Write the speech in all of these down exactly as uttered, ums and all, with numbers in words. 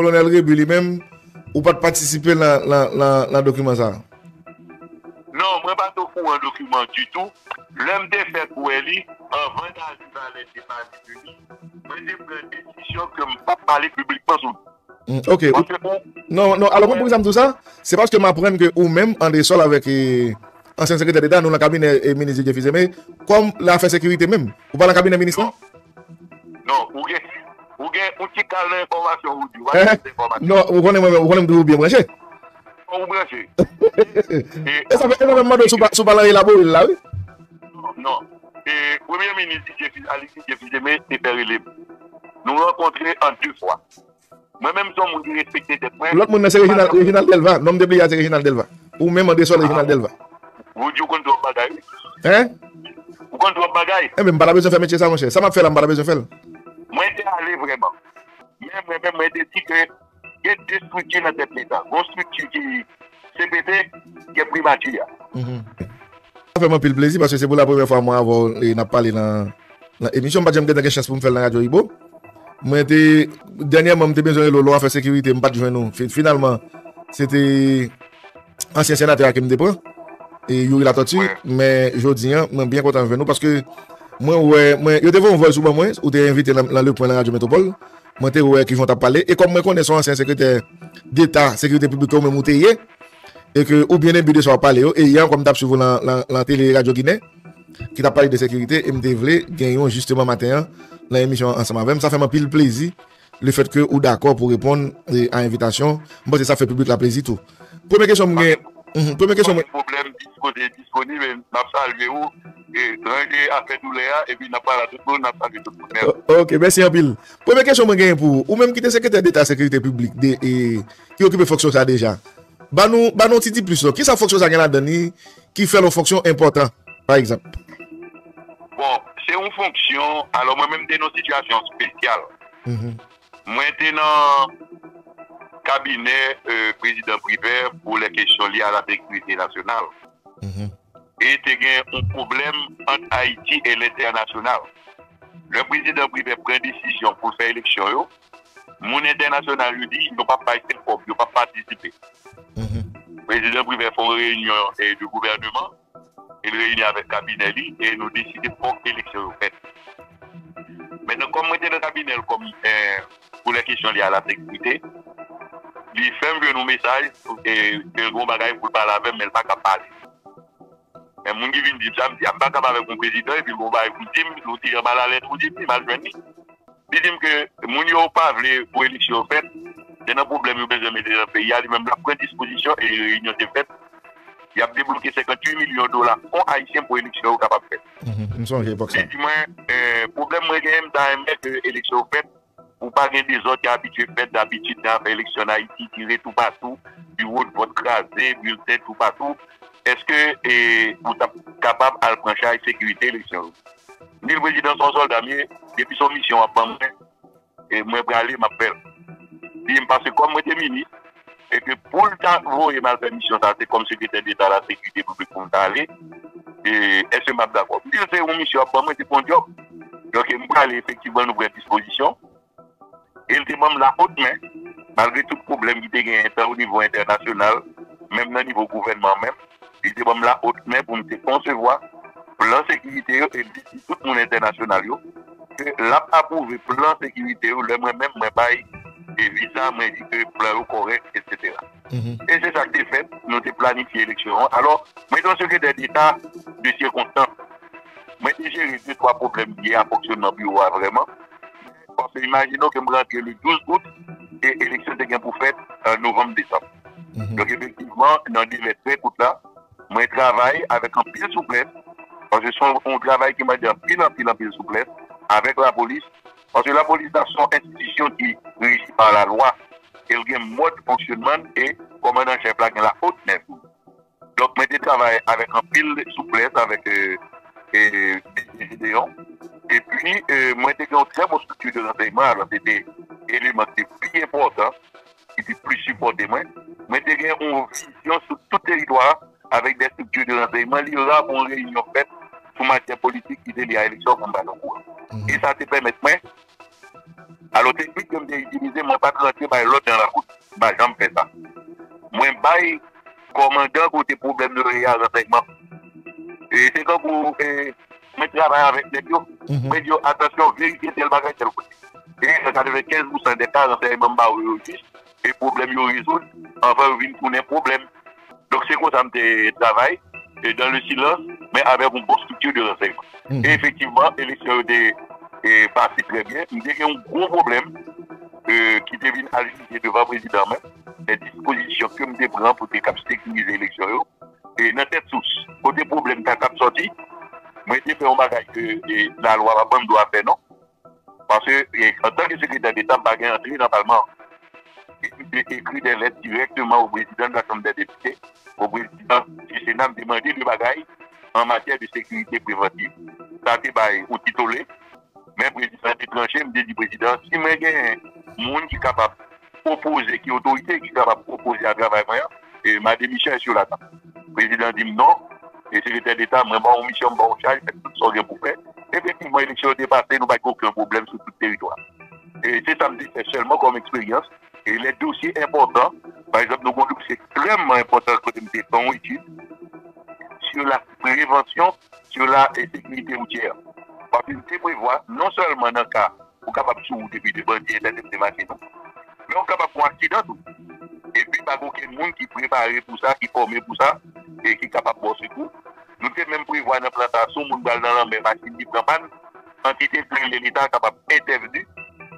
Kolonèl Rebu li menm, ou pa t patisipe nan, nan, nan, nan dokiman sa a? Non, mwen pa t okouran dokiman ditou. Lè m te fèk wè li, anvan David Valère te pale de li, mwen te pran desizyon ke m p ap pale piblikman sou li. Hmm, ok. Paske ou... Non, non, alò, konn poukisa m di w sa? Se paske m aprann ke ou menm, Andrésol avèk, eh, ansyen sekretè deta, nou nan kabinè, eh, minis Didier Fils-Aimé, kòm nan afè sekirite menm. Ou pa nan kabinè minis lan? Non, ou gen, ou gen yon ti kal nan enfòmasyon ou di, w ap... Non, ou konnen mwen, ou konnen m toujou byen branche. Ou branche. E sa fè, e sa fè m mande w si w pa, si w pa nan elabore l la, wi. Non, non. E premye minis Didier Fils, Alix Didier Fils-Aimé te fè rele m. Nou rankontre an de fwa. Mwen menm, se yon moun ki respekte tèt mwen. Lòt moun nan se Reginald, Reginald Delva. Non m te bliye a, se Reginald Delva. Ou menm Andrésol, Reginald Delva. Ou di ou konn twòp bagay, wi. Hein? Ou konn twòp bagay. Enben, m pa ta bezwen fè metye sa, monchè. Sa m ap fè la, m pa ta bezwen fè l. Mwen te ale vrèman. Men mwen menm, mwen te di ke gen de estrikti nan tèt Leta. Gon estrikti ki C P T, gen primati a. Mhm. Sa fè m anpil plezi paske se pou la premyè fwa mwen avè w e n ap pale nan, nan emisyon. M pa t janm gentan gen chans pou m fè l nan Radyo Ibo. Mwen te, dènyèman, m te bezwen rele w lè w afè sekirite, m pa t jwenn ou. Fi-, finalman, se te ansyen senatè a ke m te pran, e Youri Latortue, men jodi a, mwen byen kontan jwenn ou paske mwen wè, mwen, yo te voye yon voice ou ban mwen, ou te envite nan, nan Le Point nan Radyo Metropole. Mwen te wè kijan w t ap pale. E kòm mwen konnen se yon ansyen sekretè deta sekirite piblik ke ou menm ou te ye, e ke ou byen enbi de sa w ap pale yo, e yè ankò m t ap swiv ou nan, nan, nan tele Radyo Ginen, ki t ap pale de sekirite, e m te vle gen yon jisteman maten an, nan emisyon an ansanm avè m. Sa fè m anpil plezi, lefètke ou dakò pou reponn, e, a envitasyon. M panse sa fè piblik la plezi tou. Premye kesyon m gen, mhm, premye kesyon mwen. Pwoblèm, dis-, kote disponib, e m ap salye ou, e ranje afè doulè a, epi n ap pale a tout moun, n ap salye tout moun. Mèsi. O-, ok, mèsi anpil. Premye kesyon mwen genyen pou ou, ou menm ki te sekretè deta sekirite piblik de, e, ki okipe fonksyon sa deja, ba nou, ba nou ti di plis, non. Kisa fonksyon sa gen ladan li ki fè l yon fonksyon enpòtan, pa egzanp? Bon, se yon fonksyon, alò mwen menm te nan yon sitiyasyon espesyal. Mhm. Mwen te nan kabinè, euh, prezidan Privert pou lè kesyon lye a la sekirite nasyonal. Mhm. E te gen yon pwoblèm ant Ayiti e lentènasyonal. Lè prezidan Privert pran desizyon pou l fè eleksyon yo, moun entènasyonal yo di yo p ap bay sèl kòb, yo p ap patisipe. Mhm. Prezidan Privert fè yon reyinyon, eh, de gouvèneman, e l reyini avèk kabinè li, e nou deside fòk eleksyon yo fèt. Mentnan, kòm mwen te nan kabinè l kòm, eh, pou lè kesyon lye a la sekirite, li fè m jwenn yon mesaj, e ke l gen yon bagay pou l pale avè m, men l pa ka pale. Men moun ki vin di m sa, m di, a, m pa ka pale avèk yon prezidan, epi l gen yon bagay pou l di m, l yon ti jan malalèz pou di m, li m al jwenn li. Li di m ke moun yo pa vle pou eleksyon yo fèt, se nan pwoblèm yo bezwen mete nan peyi a, li menm l ap pran dispozisyon e reyinyon te fèt. Y ap debloke senkanntuit milyon dola fon ayisyen pou eleksyon yo kapab fèt. Mhm, m sonje epòk sa. Li di mwen, eh, pwoblèm mwen genyen, m ta renmen ke eleksyon yo fèt, pou pa gen dezòd ki abitye fèt dabitid nan afè eleksyon an Ayiti, tire toupatou, biwo de vòt kraze, bilten toupatou. Èske, eh, ou t ap kapab al pran chaj sekirite eleksyon yo? M di l, prezidan, se yon sòlda m ye, depi se yon misyon w ap ban mwen, e mwen prale, m ap fè l. Li di m, paske kòm mwen te minis, e ke pou l ta voye m al fè misyon sa, se kòm sekretè deta la sekirite piblik pou m ta ale, e èske m ap dakò? M di l, se yon misyon w ap ban mwen, se pou yon djòb. Donk, m prale, efektivman, nou pran dispozisyon. E l te ban m la haute main, malgre tout pwoblèm ki te genyen, tan o nivo entènasyonal, menm nan nivo gouvènman menm, li te ban m la haute main pou m te konsevwa plan sekirite yo, e l te di tout moun entènasyonal yo ke l ap apwouve plan sekirite yo lè mwen menm mwen bay, e, viza, mwen di ke plan yo kòrèk, etsetera. Mhm. E se sa k te fèt, nou te planifye eleksyon an. Alò, mwen te yon sekretè deta de sikonstans. Mwen te jere de twa pwoblèm lye a fonksyònman biwo a vrèman. Paske imajine w ke m rantre le douz out e eleksyon te gen pou fèt, euh, novanm, desanm. Mhm. Donk, efektivman, nan delè trè kout la, mwen travay avèk anpil souplès, paske se yon, yon travay ki mande anpil, anpil, anpil souplès avèk lapolis, paske lapolis la se yon enstitisyon ki reji pa lalwa, e l gen mòd fonksyònman l, e kòmandan an chèf la gen la haute main tou. Donk, mwen te travay avèk anpil souplès avèk, euh, euh, D G Gédéon. Epi, euh, mwen te gen yon trè bon estrikti de ransèyman. Alò, se te eleman ki te pi enpòtan, ki te plis sipòte mwen. Mwen te gen yon vizyon sou tout teritwa a, avèk de estrikti de ransèyman. Li ra pou yon reyinyon fèt sou matyè politik ki te lye a eleksyon pou m pa t okouran. Mhm. E sa te pèmèt mwen Alò, teknik ke m te itilize, mwen pa t rantre bay lòd nan lakout. M pa janm fè sa. Mwen bay kòmandan kote pwoblèm yo ye a ransèyman. E se kankou e, mwen travay avèk nèg yo. Mwen di yo, atansyon, verifye tèl bagay, tèl kote. E nan katrevenkenz pousan dè ka, ransèyman m ba yo yo jis, e pwoblèm yo rezoud anvan yo vin tounen pwoblèm. Donk, se konsa m te travay, e dans le silence, men avèk yon bon strikti de ransèyman. E efektivman, eleksyon yo te e, pase trè byen. M te gen yon gwo pwoblèm e, ki te vin al jije devan prezidan menm, de dispozisyon ke m te pran pou te kab sekirize eleksyon yo. E nan tèt sous, kote pwoblèm ta kab sòti, mwen te fè yon bagay ke e, lalwa pa ban m dwa fè non. Paske e, antanke sekretè deta, m pa gen antre nan palman an. E m te ekri de lèt dirèkteman o prezidan de la Chanm dè Depite, o prezidan di Sena, m te mande de bagay an matyè de sekirite prevantiv. Sa te bay yon ti tole, men prezidan te tranche, m te di prezidan, si mwen gen moun ki kapab opoze, ki otorite ki kapab opoze a travay mwen an, e ma demisyon est sur la table. Prezidan di m non, e sekretè deta, mwen ba w misyon, m ba w chaj, fè tout sa w gen pou fè. Efektivman, eleksyon yo te pase, nou pa t gen okenn pwoblèm sou tout teritwa. E se sa m te fè sèlman kòm eksperyans. E lè dosye enpòtan, pa egzanp, nou gen yon dosye ekstrèmman enpòtan kote m te fè yon etid sur la prévention, sur la e, sécurité routière. Paske m te prevwa, non sèlman nan ka ou kapab sou wout epi de bandi entèsepte machin ou, men ou kapab gen yon aksidan tou. Epi pa gen okenn moun ki prepare pou sa, ki fòme pou sa, e ki kapab ba w sekou. Nou te menm prevwa nan plan sa, si yon moun pral nan lanmè, machin li pran pàn, antite k rele Leta kapab entèvni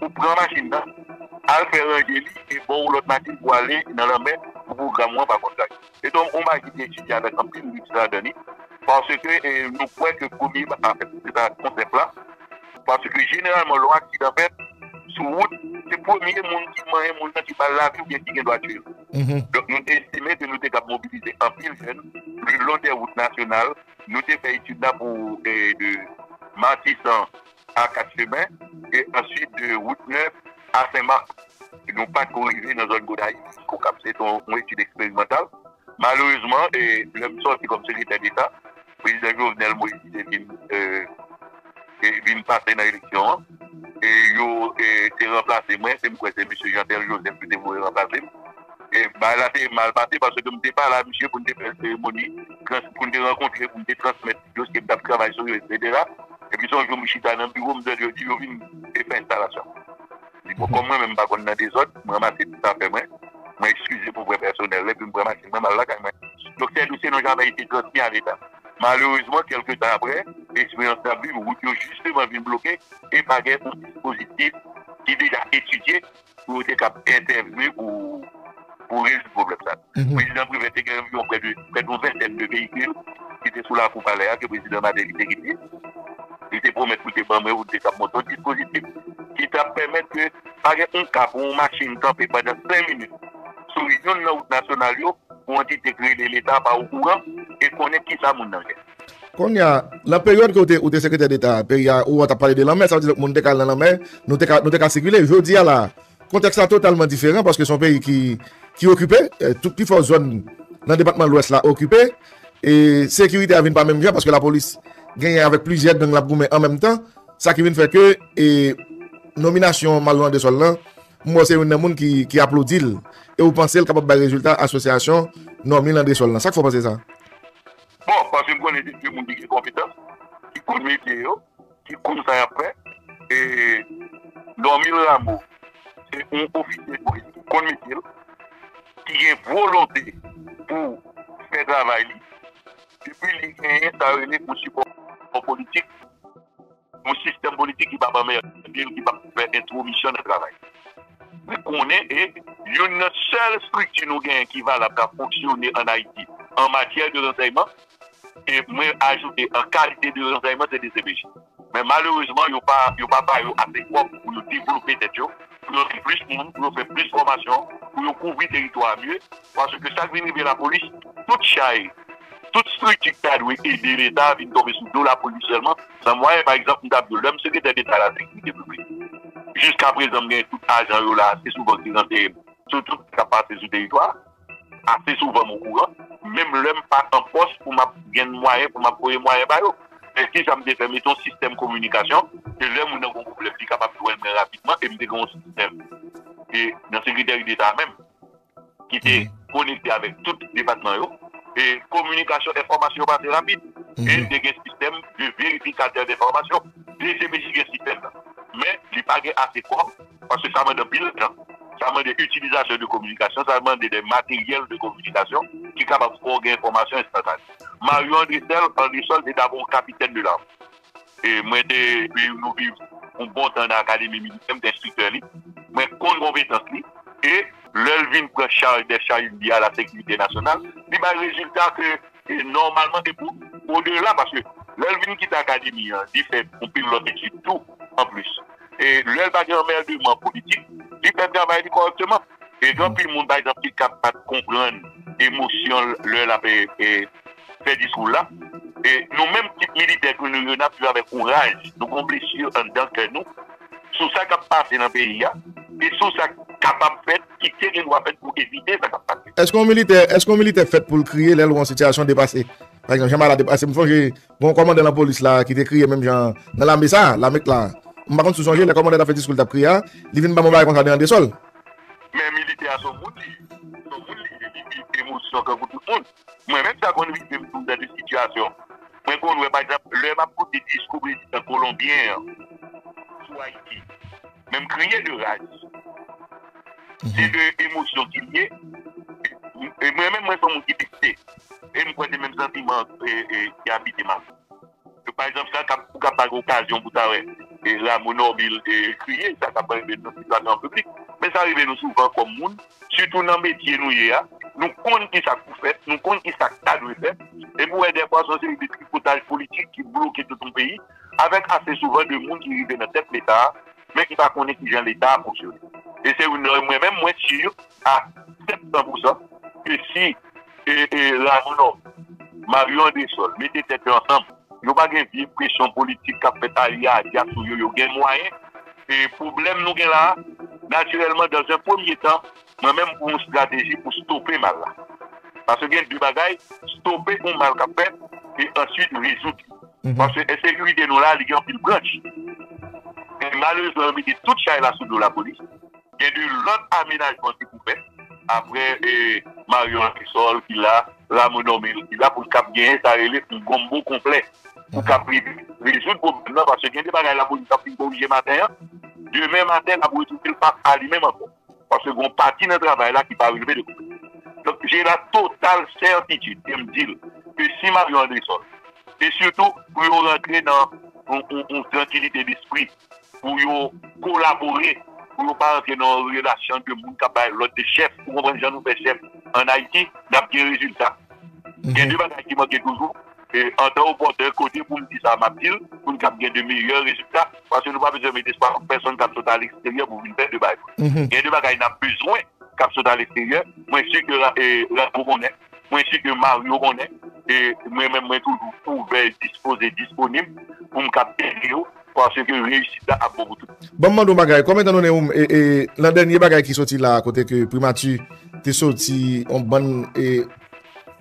pou pran machin nan, al fè ranje li e ba w lòt machin pou ale nan lanmè pou pwogram ou an pa konn gaye. Se te yon bagay ki te etidye avèk anpil risk ladan li, paske e, nou kwè ke premye ba-, anfèt, se sa konsèp la, paske jeneralman, lè yon aksidan fèt sou wout, se premye moun ki manyen moun nan ki ba l lavi oubyen ki gen dwa tiye l. Donk, nou te estime ke nou te kab mobilize anpil jèn le long des routes nationales. Nou te fè etid la pou e, de Matisan a Kat Semen e answit de Wout Nèf a Sen Mak. Nou pa t ko rive nan zòn Gonayiv, Okap. Se te yon, yon etid eksperimantal. Malerezman, e, lè m sòti kòm sekretè deta, prezidan Jovenel Moïse te vin, e, e vin pase nan eleksyon an. E yo e, te ranplase mwen, se m kwè se mesye Jeantel Joseph ki te voye ranplase m. E bagay la te mal pase paske m te pale a misye pou n te fè seremoni, trans-, pou n te rankontre, pou n te transmèt dosye m t ap travay sou yo, etsetera. Epi se yon jou m chita nan biwo, m tande yo di yo vin e fè enstalasyon. Li, bon, kòm mwen menm m pa konn nan dezòd, m ranmase tout afè mwen, mwen eskize pou vrè pèsonèl, epi m pran machin mwen, m al lakay mwen. Doktè dosye nou jamè ete transmi a Leta. Malerezman, kèlke tan apre, eksperyans n ap viv, wout yo jisteman vin bloke, e pa gen yon dispozitif ki deja etidye pou yo te kab entèvni pou, pou rezoud pwoblèm sa. Prezidan Privè te gen anviwon prè de, prè de yon ventèn de veyikil ki te sou lakou palè a ke prezidan Martelly te kite. Li te pwomèt pou te ban mwen, pou te kab monte yon dispozitif ki t ap pèmèt ke pa gen yon ka pou yon machin kanpe pandan senk minit sou youn nan wout nasyonal yo, pou antite k rele Leta pa okouran e konnen kisa moun nan gen. Kounye a, nan peryòd ke w te, ou te sekretè deta, peyi a, ou t ap pale de lanmè, sa vle di moun te ka al nan lanmè, nou te ka, nou te ka sikile. Jodi a la, kontèks la totalman diferan paske se yon peyi ki, ki okipe, eh, tout pifò zòn nan depatman Lwès la okipe, e sekirite a vin pa menm jan paske lapolis genyen avèk plizyè gang l ap goumen an menm tan, sa ki vin fè ke, e, nominasyon Malo Andrésol lan, m wè se youn nan moun ki, ki aplodi l, e ou panse l kapab bay rezilta asosyasyon Normil Andrésol lan. Sa k fè w panse sa? Bon, paske m konnen se de moun ki gen konpetans, ki konn metye yo, ki konn sa y ap fè. E Normil Rameau, se yon ofisye de polis ki konn metye l, ki gen volonte pou fè travay li. Epi li genyen sa yo rele yon sipò politik, yon sistèm politik ki p ap anmède l, ki p ap fè entwomisyon nan travay. Mwen konnen e youn nan sèl estrikti nou genyen ki valab, k ap fonksyone ann Ayiti an matyè de ransèyman, e mwen ajoute an kalite de ransèyman, se D C P J. Men malerezman, yo pa, yo pa ba yo ase kòb pou yo devlope tèt yo, pou yo gen plis moun, pou yo fè plis fòmasyon, pou yo kouvri teritwa a mye. Paske sa k vin rive lapolis, tout chay, tout estrikti k ta dwe ede Leta vin tonbe sou do lapolis sèlman, san mwayen. Pa egzanp, m t ap di w, lè m sekretè deta la sekirite piblik, jiskaprezan m gen tout ajan yo la, ase souvan ki ranseye m sou tout sa k ap pase sou teritwa a. Ase souvan m okouran, menm lè m pa an pòs pou m ap jwenn mwayen pou m ap voye mwayen ba yo. Men kisa m te fè? Mete yon sistèm kominikasyon, ke lè moun nan gon li kapab jwenn mwen rapidman, e m te gen yon sistèm e nan Sekretarya Deta menm, ki te konekte avèk tout depatman yo. E kominikasyon, enfòmasyon yo pase rapid. E te gen sistèm de verifikatè de enfòmasyon. D C P J gen sistèm nan. Men, li pa gen ase kòb, paske sa mande anpil tan. Sa mande itilizasyon de kominikasyon, sa mande de materyèl de kominikasyon ki kapab fè w gen enfòmasyon enstantane. Mario Andresol, Andresol, se dabò yon kapitèn de lame. E mwen te, e nou viv yon bon tan nan akademi militè, m te enstriktè li. Mwen konn konpetans li. E lè l vin pran chaj de chaj li a la sekirite nasyonal, li bay rezilta ke e nòmalman, e pou odela, paske lè l vin kite akademi an, li fè anpil lòt etid tou, anplis. E lè l pa gen anmèdeman politik, li fè travay li kòrèkteman. E gen anpil moun, pa egzanp, ki ka pa t konprann emosyon l lè l ap e, e, fè diskou l la. E nou menm, tip militè ke nou ye, n ap viv avèk kouraj. Nou gen yon blesi anndan kè nou sou sa k ap pase nan peyi a, e sou sa k kapab fèt, ki te gen dwa fèt pou evite sa k ap pase. Èske yon militè, èske yon militè fèt pou l kriye lè l wè yon sitiyasyon depase? Pa egzanp, jan Mala depase, m sonje, gen yon kòmandan nan polis la ki te kriye menm jan nan lame sa, lame k la. M pa konn si w sonje, lè kòmandan t ap fè diskou l t ap kriye a, li vin ban m yon bagay konsa de Andresol. Men militè a se yon moun li ye. Se yon moun li ye, li viv emosyon tankou tout moun. Mwen menm, sa konn rive m tou nan de sitiyasyon. Mwen konn wè, pa egzanp, lè m ap koute diskou prezidan kolonbyen an sou Ayiti, men m kriye de raj. Se de emosyon ki l ye. E mwen menm, mwen se yon moun ki fikse. E m kwè se menm santiman e, e, ki abite m. Pa egzanp, sa k ap, ou ka pa gen okazyon pou ta wè e Rameau Normil e kriye, sa k ap rive nan sitiyasyon piblik. Men sa rive nou souvan kòm moun, sitou nan metye nou ye a. Nou konn ki sa k pou fèt, nou konn ki sa k ta dwe fèt. E pou wè dèfwa, se yon seri de tripotaj politik ki bloke tout yon peyi, avèk ase souvan de moun ki rive nan tèt Leta a, men ki pa konnen kijan Leta a fonksyone. E se youn nan, mwen menm, mwen si a sèt san pousan ke si e, e Rameau Normil, Mario Andresol, mete tèt yo ansanm, yo pa gen vye presyon politik k ap fèt ayè a, dyak sou yo, yo gen mwayen. E pwoblèm nou gen la a, natirèlman, dans un premier temps, mwen menm, pou yon estrateji pou stope mal la. Paske gen de bagay, stope yon mal k ap fèt, e answit rezoud li. Paske ensekirite nou la, li gen anpil branch. E malerezman, yo mete tout chay la sou do lapolis. Gen de lòt amenajman ki pou fèt. Apre, e, Mario Andresol ki la, Rameau Normil ki la, pou l kab genyen sa rele yon gonbo konplè. Pou kab rive rezoud pwoblèm nan, paske gen de bagay lapolis ap fin korije maten an, demen maten, l ap retwouve l fas a li menm ankò. Paske gen yon pati nan travay la ki pa releve de konplè. Donk, j'ai la totale certitude, e m di l, ke si Mario Andresol, e sitou pou yo rantre nan yon, yon, yon trankilite despri, pou yo kolabore, pou yo pa rantre nan yon relasyon de moun k ap bay lòd de chèf. Ou konprann jan nou fè chèf ann Ayiti, n ap gen rezilta. Gen de bagay ki manke toujou, e antan opòtè, kote pou m di sa, m ap di l, pou n kab gen de meyè rezilta, paske nou pa bezwen mete espwa nan pèsonn k ap sot aleksteryè pou vin fè de bagay. Gen de bagay n ap bezwen k ap sot aleksteryè, mwen si ke Ra-, e, Rameau konnen, mwen si ke Mario konnen, e mwen menm mwen toujou ouvè, dispoze, disponib pou m kab ede yo, paske reyisit la ap bon pou tout. Ban m mande yon bagay, kòm etan donnen ou, e, e, nan dènye bagay ki soti la, kote ke primati te soti yon bann, e,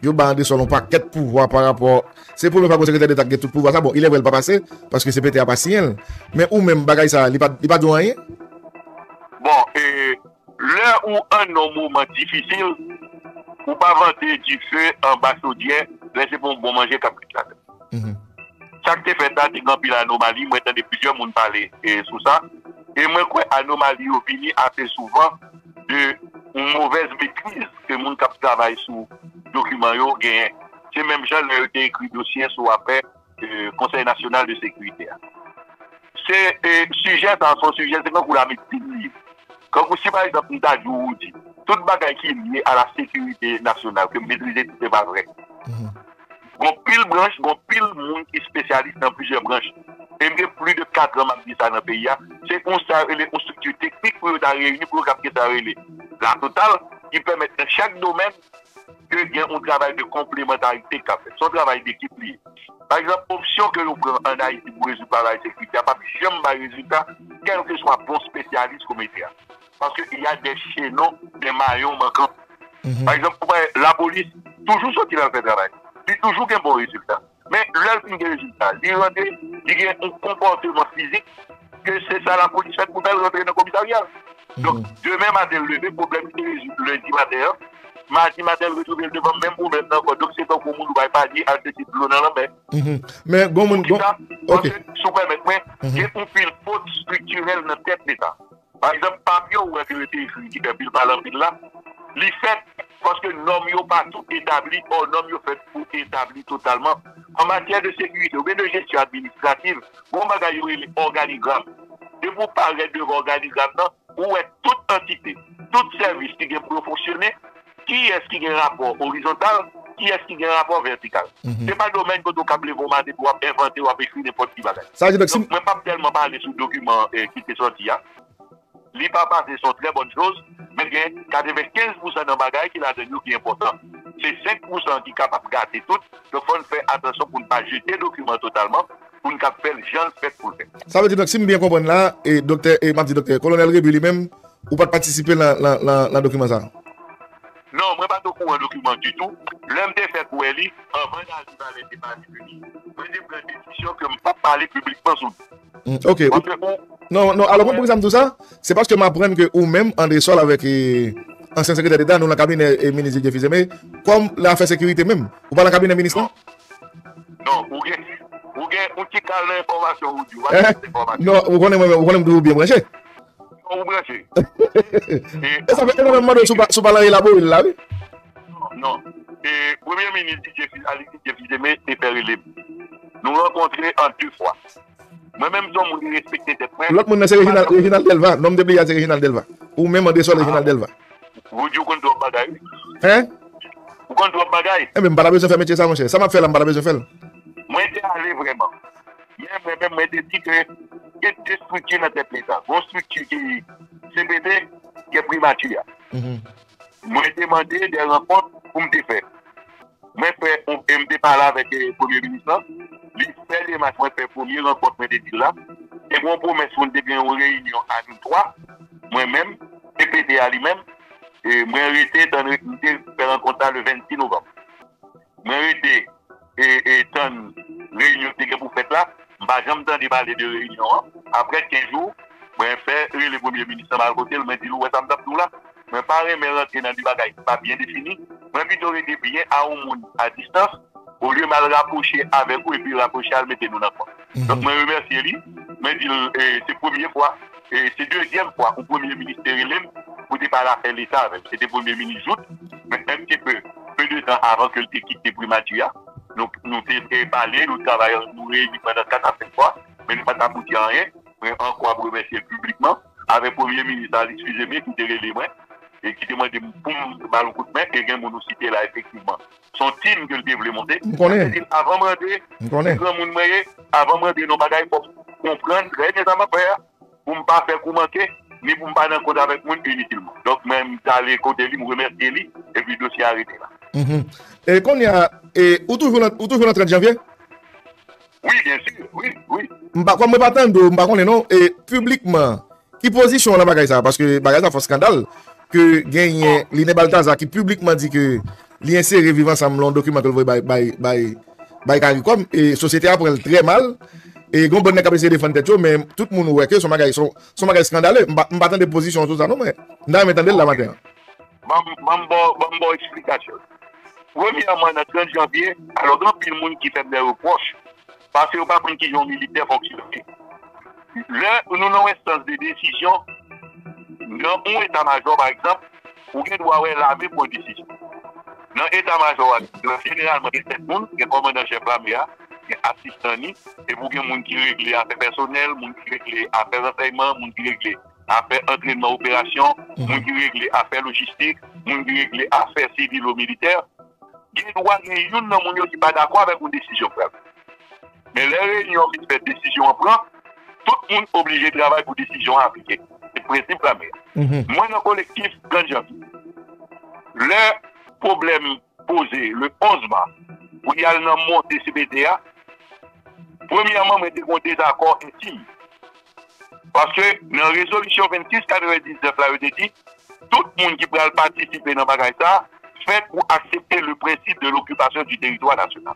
yo ba Andresol yon pakèt pouvwa pa rapò, se premye fwa gon sekretè deta ki gen tout pouvwa sa. Bon, ilèvrè l pa pase, paske C P T a pa siyen l. Men ou menm, bagay sa, li pa, li pa di w anyen? Bon, e, lè ou an nan moman difisil, ou pa vante dife anba chodyè, lè se pa yon bon manje k ap kwit ladan. Sa k te fèt la, te gen anpil anomali, mwen tande plizyè moun pale, e, sou sa. E mwen kwè anomali yo vini ase souvan de yon movèz metriz ke moun k ap travay sou dokiman yo genyen. Se menm jan lè yo te ekri dosye sou afè e, Konsèy Nasyonal de Sekirite a. Se, e, sijè sa, se yon sijè, se kankou lamedsin li ye. Kankou si, pa egzanp, m ta di w, Rudy, tout bagay ki lye a la sekirite nasyonal, ke m metrize tout, se pa vre. Gon pil branch, gon pil moun ki espesyalis nan plizyè branch. E m gen plis de kat an m ap di sa nan peyi a. Se yon sa yo rele yon estrikti teknik pou yo ta reyini, pou yo kab gen sa yo rele la total, ki pèmèt nan chak domèn, ke gen yon travay de konplemantarite k ap fèt. Se yon travay dekip li ye. Pa egzanp, opsyon ke yo pran ann Ayiti pou rezoud pwoblèm sekirite a p ap janm bay rezilta, kèlkeswa bon espesyalis ke w mete a. Paske il y a des chaînons, des maillons manquants. Pa egzanp, ou wè, lapolis toujou soti l al fè travay. Li toujou gen bon rezilta. Men, lè l fin gen rezilta, li rantre, li gen yon konpòteman fizik ke se sa lapolis fèt pou fè l rantre nan komisarya. Donk, demen maten l leve, pwoblèm li te rezoud lendi maten an, madi maten l retwouve l devan menm pwoblèm nan ankò. Donk, se tankou moun ou bay panye al jete dlo nan lanmè. Men, gon moun. Poukisa? Paske, si w pèmèt mwen, gen yon pil fot estriktirèl nan tèt Leta. Pa egzanp, papye ou wè ke yo te ekri ki fè pil pale anpil la, li fèt paske nòm yo pa tou etabli, ò nòm yo fèt pou etabli totalman. An matyè de sekirite oubyen de jesyon administrativ, gon bagay yo rele òganigram. Depi w parèt devan òganigram nan, ou wè tout antite, tout sèvis ki gen pou yo fonksyone, kiyès ki gen rapò orizontal, kiyès ki gen rapò vètikal. Se pa domèn kote w kab leve yon maten epi w ap envante, w ap ekri nenpòt ki bagay. Donk, mwen p ap tèlman pale sou dokiman ki te sòti a. Li pa pase, se yon trè bòn choz, men gen katrevenkenz pousan nan bagay ki ladan l yo ki enpòtan. Se senk pousan ki kapab gate tout. Donk, fò n fè atansyon pou n pa jete dokiman totalman, pou n kab fè l jan l fèt pou l fèt. Sa vle di, donk, si m byen konprann la, e doktè, e m ap di doktè, Kolonèl Rébu li menm, ou pa t patisipe nan, nan, nan, nan dokiman sa a? Non, mwen pa t okouran dokiman ditou. Lè m te fèk wè li, anvan n al di valè te pale de li, mwen te pran desizyon ke m p ap pale piblikman sou li. Ok. Non, non, alò, konprann poukisa m di w sa? Se paske m aprann ke ou menm, André Sol, avèk ansyen sekretè deta, nou nan kabinè minis Didier Fils-Aimé, kòm nan afè sekirite menm. Ou pa nan kabinè minis lan? Non, ou gen, ou gen yon ti kal nan enfòmasyon ou di, ou pa gen enfòmasyon. Non, ou konnen mwen, ou konnen m toujou byen branche. Non, ou branche. E sa fè, e sa fè m mande w si w pa, si w pa nan elabore l la, wi. Non. E Premye Minis Didier Fils, Alex Didier Fils-Aimé te fè rele m. Nou rankontre an de fwa. Mwen menm se yon moun ki respekte tèt mwen. Lòt moun nan se Reginald, Reginald Delva. Non m te bliye a se Reginald Delva. Ou menm André Sol Reginald Delva. Ou di ou konn twòp bagay wi. Hein? Ou konn twòp bagay. Enben m pa ta bezwen fè metye sa monchè. Sa m ap fè la m pa ta bezwen fè l. Mwen te ale vrèman. Men mwen menm mwen te di ke gen de estrikti nan tèt Leta. Gon estrikti ki C P T, gen primati a. Mwen te mande de rankont pou m te fè. Mwen fè yon, e m te pale avèk eh, premye minis lan. Li fè demach mwen fè premye rankont mwen te di l la. Te gen yon pwomès pou n te gen yon reyinyon a nou twa. Mwen menm, P P T a li menm. E mwen rete tann, m te fè rankont la le vennsis novanm. Mwen rete e, e tann reyinyon ki te gen pou fèt la. M pa janm tande pale de reyinyon an. Apre kenz jou, mwen fè rele premye minis lan m al kote l, mwen di l ou wè sa m t ap di w la? Mwen pa renmen rantre nan de bagay ki pa byen defini. Mwen pito rete byen a yon moun a distans, olye m al rapwoche avèk ou epi rapwoche al mete nou nan kont. Donk mwen remèsye li, mwen di l eh, se premye fwa, eh, se dezyèm fwa yon premye minis te rele m pou te pale afè Leta avè m. Se te premye minis Jouthe, men un petit peu, peu de tan avan ke l te kite primati a. Nou, nou te, te pale, nou travay, nou reyini pandan kat a senk fwa, men nou pa t abouti a anyen. Mwen ankò ap remèsye l piblikman, avèk premye minis Alex Fils-Aimé ki te rele mwen, e ki te mande m pou m ba l yon kout men, e gen moun ou site la efektivman. Se yon team ke l te vle monte. M konnen. Mwen te di l, avan m rantre, m konnen se granmoun mwen ye, avan m rantre nan bagay, fòk m konprann trè byen sa m ap fè a, pou m pa fè kou manke, ni pou m pa nan kont avèk moun initilman. Donk, mwen, m t ale kote li, m remèsye li, epi dosye a rete la. Mhm. E kounye a, e, ou toujou nan, ou toujou nan trant janvye? Wi, byen si, wi, wi. M pa, kòm mwen pa tande w, m pa konnen non. E piblikman, ki pozisyon w nan bagay sa a? Paske bagay sa a fè skandal. Ke genyen Linen Balthazar ki piblikman di ke li ensere Viv Ansanm lan yon dokiman ke l voye bay, bay, bay, bay Caricom. E sosyete a pran l trè mal. E gen yon bann nèg k ap eseye defann tèt yo, men tout moun wè ke se yon bagay, se yon, se yon bagay skandale. M pa, m pa tande pozisyon w sou sa non, mwen. M ta renmen tande l la maten an. Ban m, ban m ba w, ban m ba w eksplikasyon. Premyèman, nan trant janvye, alò, gen anpil moun ki fè m de repwòch, paske yo pa konn kijan yon militè fonksyone. Lè nou nan yon enstans de desizyon, nan yon eta majò, pa egzanp, ou gen dwa wè lame pran desizyon. Nan eta majò a, jeneralman, gen tèt moun, gen kòmandan chèf lame a, gen asistan ni, epi w gen moun ki regle afè pèsonèl, moun ki regle afè ransèyman, moun ki regle afè antrènman operasyon, moun ki regle afè lojistik, moun ki regle afè sivilo militè, gen dwa gen youn nan moun yo ki pa dakò avèk yon desizyon k pran. Men lè reyinyon fin fèt, desizyon an pran, tout moun oblije travay pou desizyon an aplike. Se prensip lame a. Mwen nan kolektif Grann Janvye. Lè pwoblèm poze le onz mas pou y al nan monte C P T a, premyèman, mwen te gen yon dezakò entim. Paske nan rezolisyon vennsis katrevendiznèf la, yo te di, tout moun ki pral patisipe nan bagay sa a, fèt pou aksepte le principe de l'occupation du territoire national.